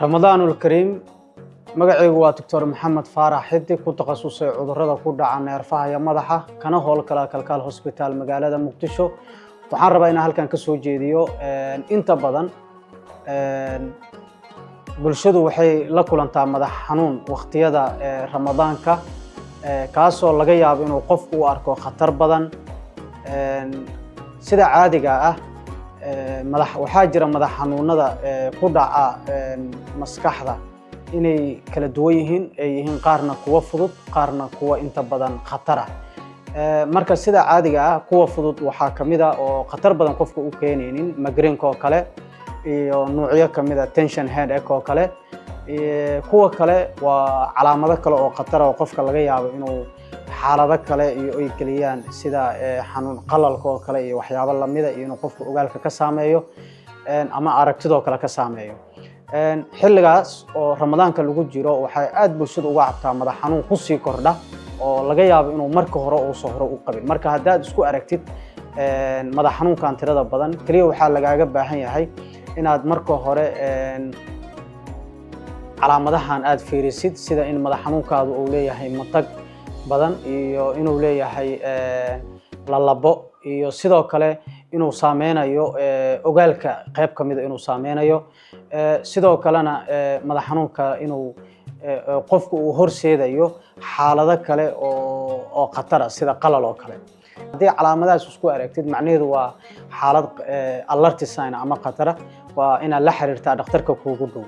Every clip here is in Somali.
Ramadaanul Kariim. Magacaygu waa Doctor Maxamed Faarax Xidig, ku takhasusay cudurrada ku dhaca neerfaha iyo madaxa, kana howlgala Kalkaal Hosbitaal, magaalada Muqdisho. Waxaan rabaa inaan halkan ka soo jeediyo, inta badan bulshadu waxay la kulantaa madax xanuun wakhtiyada Ramadaanka, kaasoo laga yaabo inuu qofku u arko khatar badan. Sida caadiga ah, madax waxaa jira madax xanuunada ku dhaca maskaxda inay kala duwan yihiin, ay yihiin qaarna kuwa fudud, qaarna kuwa inta badan khatar ah. Marka sida caadiga ah, kuwa fudud waxaa kamid a oo khatar badan qofka u keenaynin migraine-ka oo kale iyo nuucyo kamid a tension headache oo kale. Kuwa kale waa calaamado kale oo khatara oo qofka laga yaabo inuu xaalado kale iyo ay geliyaan, sida xanuun qalalka oo kale iyo waxyaabo lamida, iyo inuu qofka ogaalka ka saameeyo ama aragtidoo kale ka saameeyo. Xilligaas oo Ramadaanka lagu jiro, waxay aad bulshada uga cabtaa madax xanuun kusii kordha oo laga yaabo inuu marka hore uusan hore u qabin. Marka haddaad isku aragtid madax xanuunkan tirada badan, keliya waxaa lagaaga baahan yahay inaad marka hore calaamadahan aad fiirisid, sida in madax xanuunkaadu uu leeyahay matag badan iyo inuu leeyahay lalabo, iyo sidoo kale inuu saameynayo ogaalka qayb ka mida inuu saameynayo, sidoo kalena madax xanuunka inuu qofku uu horseedayo xaalado kale oo khatara, sida qalal oo kale. Haddii calaamadahaas isku aragtid, macnaheedu waa xaalad alert sign ama khatara, waa inaad la xiriirtaa dhakhtarka kuugu dhow.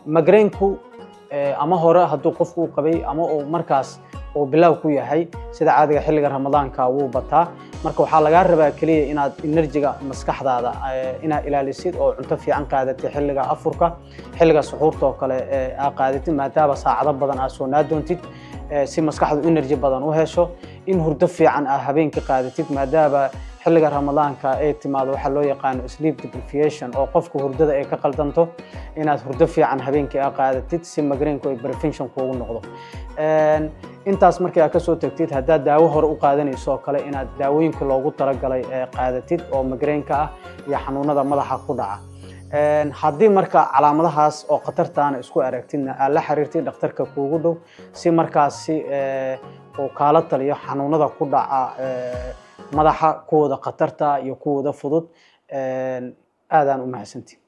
Migraine-ku ama hore hadduu qofku u qabay ama uu markaas uu bilaaw ku yahay, sida caadiga xilliga Ramadaanka wuu bataa. Marka waxaa lagaa rabaa keliya inaad energy-ga maskaxdaada inaad ilaalisid oo cunto fiican qaadatid xilliga afurka, xilliga suxuurta oo kale aa qaadatid, maadaama saacado badan aad soonaa doontid, si maskaxdu energy badan u hesho. In hurdo fiican aa habeenkii qaadatid, maadaama xilliga Ramadaanka ay timaado waxaa loo yaqaano sleep deprivation oo qofka hurdada ay ka qaldanto, inaad hurdo fiican habeenkii aa qaadatid si migraine-ku ay prevention kuugu noqdo. Intaas markii aad kasoo tagtid, haddaad daawo hore u qaadanayso oo kale, inaad daawooyinka loogu talagalay qaadatid oo migraine-ka ah iyo xanuunada madaxa ku dhaca. Haddii marka calaamadahaas oo khatartaana isku aragtidna, aad la xiriirtid dhakhtarka kuugu dhow si markaasi uu kaala taliyo xanuunada ku dhaca madaxa, kuwooda khatarta iyo kuwooda fudud. Aadaan u mahadsantihin.